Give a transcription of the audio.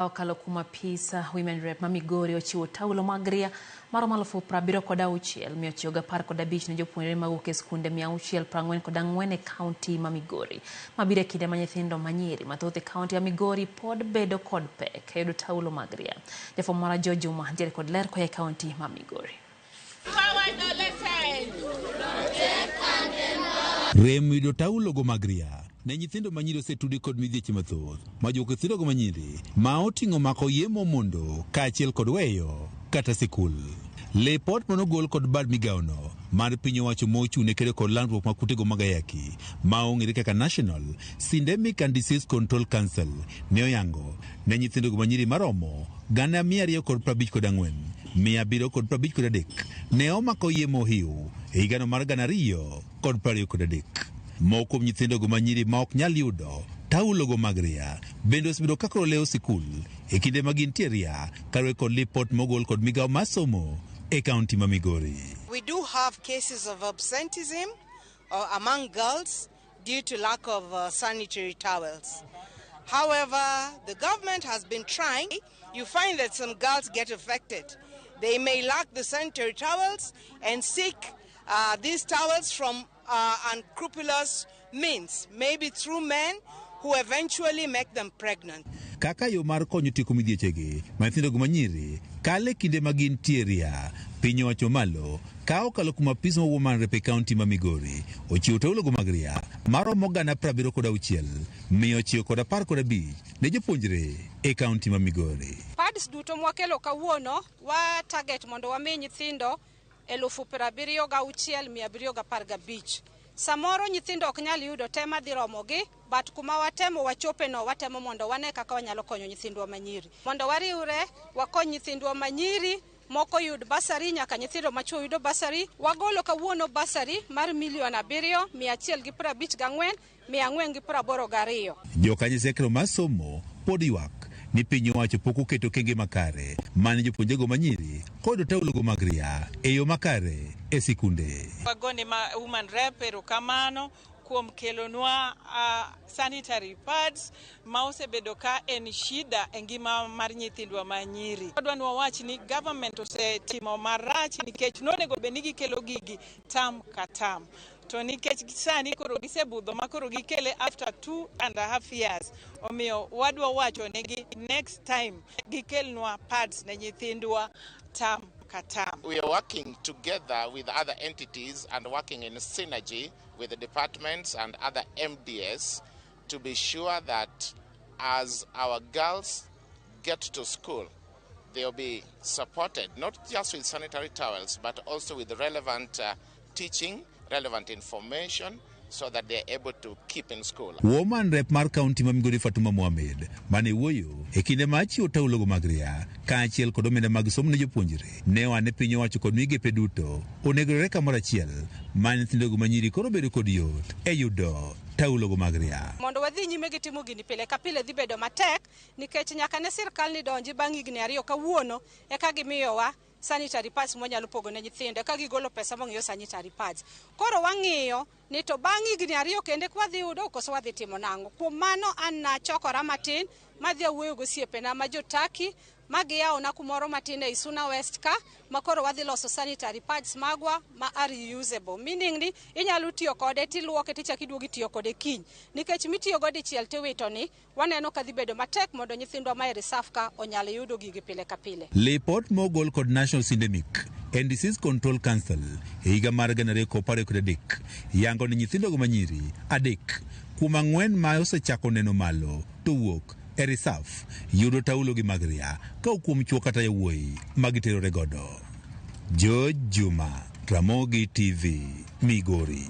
Okalo kuom apisa Women Rep ma Migori ochiwo taulo mag ria maromo 76,915 ne jopuonjre mawuok e skunde 644 e kaunti ma Migori. Mabiro e kinde ma nyithindo manyiri mathoth e kaunti ma Migori pod bedo kod pek e yudo taulo mag ria. Jafwambo marwa George Juma ntiere kod ler koa e kaunti ma Migori. Rem yudo taulogo mag ria ne nyithindo manyiri osetudi kod midhieche mathoth ma juoko nyithindogo manyiri ma oting'o mako yemo mondo kaachiel kod weyo kata sikul. Lipot manogol kod bad migawono mar piny owacho mochung' ne kedo kod landruok mag kutego mag ayaki ma ong'ere kaka National Syndemic and Disease Control Council ne oyango ne nyithindogo manyiri maromo 254,753 ne omako yemo ohiu e higano mar 2023. Moko kuom nyithindogo manyiri ma ok nyal yudo taulogo mag ria bende osebedo ka koro lewo sikul e kinde ma gintie ria kaluwore kod lipot mogol kod migawo mar somo e kaunti ma Migori. We do have cases of absenteeism among girls due to lack of sanitary towels. However, the government has been trying. You find that some girls get affected. They may lack the sanitary towels and seek these towels from unscrupulous means, maybe through men who eventually make them pregnant. Kaka yo mar konyo tieko midhiechegi ma nyithindogo manyiri kale kinde ma gintie ria, piny owacho malo ka okalo kuom apis ma Woman Rep e kaunti ma Migori ochiwo taulogo mag ria maromo 76,915 ne jopuonjre e kaunti ma Migori. Pads duto mwakelo kawuono wa target mondo wami nyithindo 76,715. Samoro nyithindo ok nyal yudo te madhi romogi, but kuma watemo wachope no watemo mondo wane kaka wanyalo konyo nyithindwa manyiri. Mondo wariwre wakony nyithindwa manyiri moko yud bursary nyaka nyithindo machuo yudo bursary. Wagolo kawuono bursary mar 7,154,482. Jokanyo sekro mar somo pod ywak ni piny owacho pok oketo kenge makare mane jopuonjrego manyiri kod taulogo mag ria e yo makare e sikunde. Wagone ma Woman Rep erokamano kuom kelonwa sanitary pads ma osebedo ka en shida e ngima mar nyithindwa manyiri. Wadwa ni wawach ni government osetimo marach nikech nonego bed ni gikelo gigi term ka term. To nikech sani koro gisebudho ma koro gikele after 2.5 years, omiyo wadwa wacho negi next time gikelnwa pads ne nyithindwa term ka term. We are working together with other entities and working in synergy with the departments and other MDS to be sure that as our girls get to school, they'll be supported not just with sanitary towels, but also with relevant teaching, relevant information, so that they're able to keep in school. Woman Rep mar kaunti ma Migori Fatuma Mohamed mane wuoyo e kinde mar chiwo taulogo mag ria kaachiel kod omenda mag somo ne jopuonjre ne oa ne piny owacho kod migepe duto onego riwre kamoro achiel ma nyithindogo manyiri koro bedo kod yot e yudo taulogo mag ria. Mondo wadhi nyime gi timo gini pile ka pile dhi bedo matek nikech nyaka ne sirkal ni donji bang' higni 2 kawuono eka gimiyowa sanitary pads mwanyalo pogo ne nyithindo eka gigolo pesa mong'iewo sanitary pads. Koro wang'iyo ni to bang' higni 2 kende kwadhi yudo koso wadhi timo nang'o. Kuom mano an nachokora matin madhi awuoyo gi osiepena ma jo Turkey ma giyawona kumoro matin e Isuna West ka ma koro wadhi loso sanitary pads magwa ma are reusable, meaning ni inyalo tiyo kode tiluoke tichako iduogo itiyo kode kiny, nikech mitiyo go dichiel tiwito ni waneno ka dhi bedo matek mondo nyithindwa ma e reserve ka onyal yudo gigi pile ka pile. Lipot mogol kod National Syndemic and Disease Control Council e higa mar 2023 yango ni nyithindogo manyiri 3 kuom 4 ma osechako neno malo to wuok e reserve yudo taulogi mag ria ka kuom chuo kata yawuoyi ma giterore godo. George Juma, Ramogi TV, Migori.